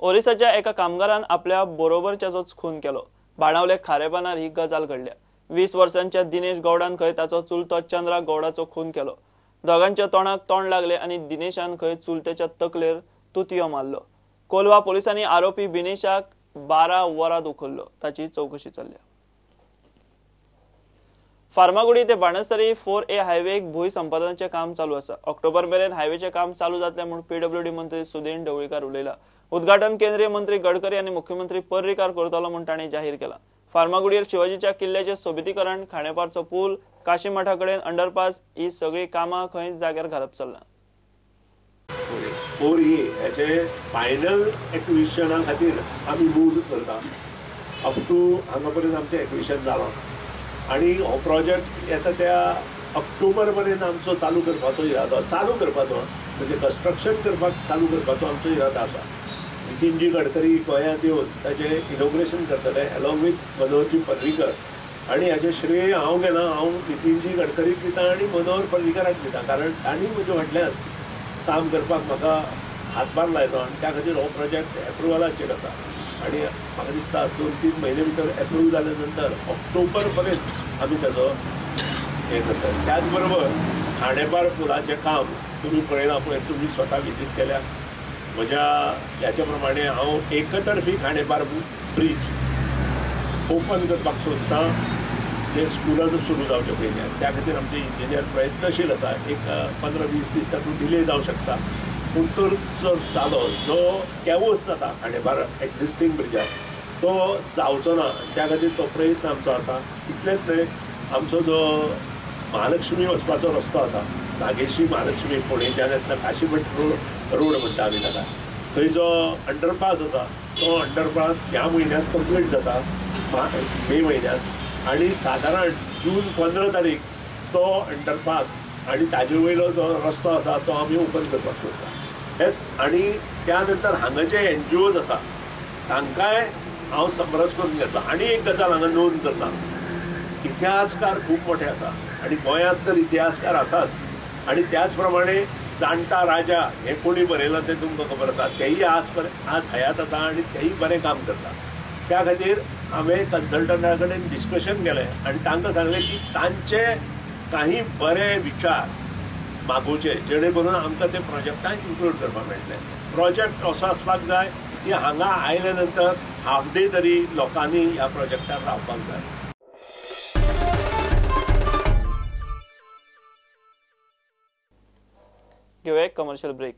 ओरिसाच्या एका कामगारान आपल्या बरोबरच्याचोच खून केलो. बाणावले खारेपानार ही गजाल घडल्या. 20 वर्सांच्या दिनेश गौडान खंय ताचो चुलतो चंद्रा गौडाचो खून केलो. दोगांच्या तोंडाक तोंड लागले आनी दिनेशान खंय चुलतेच्या तकलेर तुतयो मारलो. कोलवा पोलिसांनी आरोपी दिनेशाक 12 वरां उखल्लो. ताची चौकशी चल्ल्या. फार्मागुडी ते बाणस्तारी 4A हायवेक भूंय संपादनाचें काम चालू आसा. ऑक्टोबर मेरेन हायवेचें काम चालू जातलें म्हूण पीडब्ल्यूडी मंत्री सुदीन ढवळीकार उलयला. उद्घाटन केंद्रीय मंत्री गडकरी आनी मुख्यमंत्री पर्रीकार करतलो म्हूण तांणी जाहीर केला. फार्मागुडयेर शिवाजीच्या किल्ल्याचें सोबितीकरण, खांडेपारचो पूल, काशी मठा कडेन अंडरपास ही सगळीं कामां खंय जाग्यार घालप चल्लां. 4A हेचे फायनल एक्विजिशना खातीर आमी मूव करता. अप टू हांगा पर्यंत आमचें एक्विजिशन जालां आनी हो प्रोजेक्ट येता त्या ऑक्टोबर पर्यंत आमचो चालू करपाचो इरादो, चालू करपाचो म्हणजे कन्स्ट्रक्शन करपाक चालू करपाचो आमचो इरादो आसा. नितीनजी गडकरी गोंयांत येवन ताचें इनॉग्रेशन करतले एलॉंग विथ मनोहरजी पर्रीकर आनी हाचें श्रेय हांव घेना, हांव नितीनजी गडकरीक दिता आनी मनोहर पर्रीकराक दिता, कारण तांणी म्हज्या फाटल्यान काम करपाक म्हाका हातभार लायलो आनी त्या खातीर हो प्रोजेक्ट एप्रुवलाचेर आसा. आनी म्हाका दिसता 2-3 म्हयने भितर एप्रूव जाल्या नंतर ऑक्टोबर पर्यंत आमी ताजो हें करता. त्याच बरोबर खांडेपार पुलाचें काम तुमी पळयलां, पळय तुमी स्वता विजीट केल्या. म्हज्या ह्याच्या प्रमाणे हांव एकतर्फी खांडेपार ब्रीज ओपन करपाक सोदतां, जें स्कुलां सुरू जावचे पयलीं. त्या खातीर आमचे इंजिनियर प्रयत्नशील आसा. एक 15-20 दीस तातूंत डिले जावं शकता, पूण तर जो जालो जो कॅवोस जाता खांडेपार एक्झिस्टींग ब्रिजार तो जावचो ना, त्या खातीर तो प्रयत्न आमचो आसा. इतलेंच न्हय, आमचो जो महालक्ष्मी वचपाचो रस्तो आसा, नागेशी महालक्ष्मी फोंडेच्यान येतना काशीमठ रोड म्हणटा आमी ताका, थंय जो अंडरपास आसा तो अंडरपास ह्या म्हयन्यांत कंप्लीट जाता, मे म्हयन्यांत, आनी सादारण जून 15 तारीख तो अंडरपास आनी ताजे वयलो जो रस्तो आसा तो आमी ओपन करपाक सोदता. येस, आनी त्या नंतर हांगा जे एनजीओज आसा तांकांय हांव समरस करून घेतला. आनी एक गजाल हांगा नोंद करता, इतिहासकार खूब मोठे आसा आनी गोंयांत तर इतिहासकार आसाच, आनी त्याच प्रमाणे जाणटा राजा हें कोणी बरयलां तें तुमकां खबर आसा, तेय आज हयात आसा आनी तेय बरें काम करता. त्या खातीर हांवें कन्सल्टंटा कडेन डिस्कशन केलें आनी तांकां सांगलें की तांचे काही बरे विचार मागोवचे जेणे करून आमकां ते प्रोजेक्टाक इन्क्लूड करपाक मेळटले. प्रोजेक्ट असो आसपाक जाय की हांगा आयले नंतर हाफ डे तरी लोकांनी ह्या प्रोजेक्टार रावपाक जाय. घेवया एक कमर्शियल ब्रेक.